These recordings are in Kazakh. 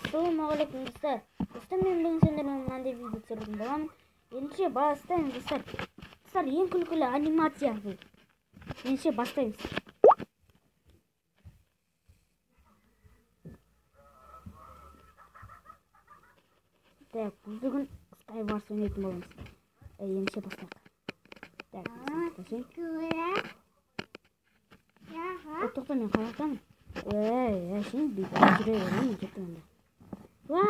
Ассалаумағалейкум достар. Достар, мен бүгін сендермен мынандай видео түсіретін боламын. Ендеше бастаймыз, достар. Достар, ең күлкілі анимация бұл. Ендеше бастаймыз. Так, бүгін Skywars ойнайтын боламыз. Ендеше бастайық. Так, тоқта, мен қаяқтамын? Ей, әшейін бүйтіп жүре беремін, кеттім онда. Уа,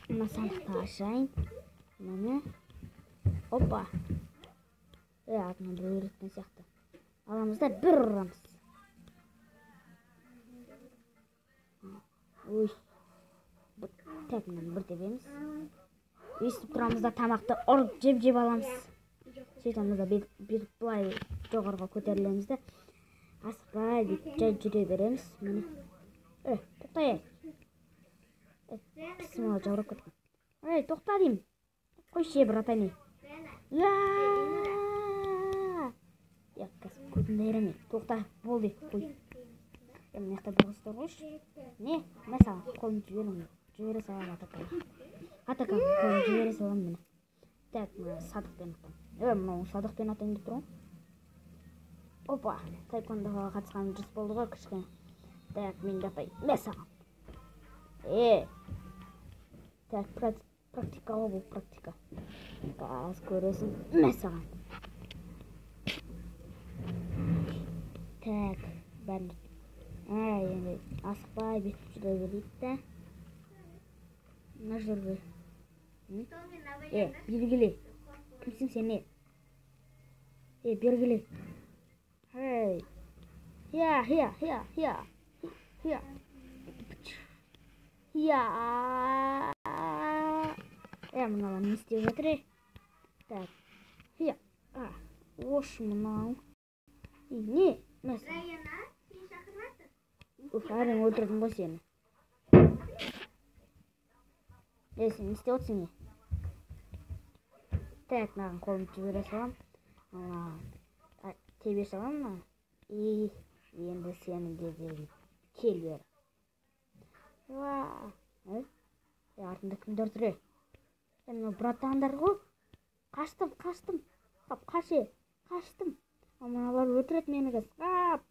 мына сандықты ашайын. Міне. Опа. Артынан біреу келетін сияқты. Аламыз да бір ұрамыз. Ой. Так, мынаны бір тебеміз. Өйстіп тұрамыз да тамақты ұрып жеп-жеп аламыз. Сөйтеміз да бүйтіп былай жоғарыға көтерілеміз де асықпай бүйтіп жай жүре береміз. Міне. Тоқта, ей. Пісім жаурап кеткен. Ей, тоқта деймін. Қойшы, братан. Я, қазір көтімді айырамын. Тоқта, болды, қой. Мына жақта бір қыз тұр қойшы. Не, мә саған қолымды жіберем. Жібере саламын атакаға. Атакаға қолымды жібере саламын, міне. Так, мына садықпен атамын. Мынау садықпен атайын деп тұр ғой. Опа, таеквондоға қатысқан дұрыс болды ғой кішкене. Так, мен де атай. Мә саған. Так, практика ғой бұл, практика. Қазір көресің. Мә саған. Так, бәрін. Енді асықпай бүйтіп жүре берейік та. Мына жерге. Белгіле. Кімсің сен, не? Белгіле. Hey. Ya, ya, ya, ya. Ya. Ya. Мыналар не істеп жатыр? Так. Я. Ош мынау. Не? Уф, әрең өлтірдім ғой сені. Сен не істеп отырсың, не? Так, маған қолымды жібере салам. Тебе салам. И енді сенің кезегің. Кел бері. Артында кімдер тұр? Мынау братандар ғой. Қаштым, қаштым. Қап, қаш, қаштым. Мыналар өлтіреді мені қазір. Қап.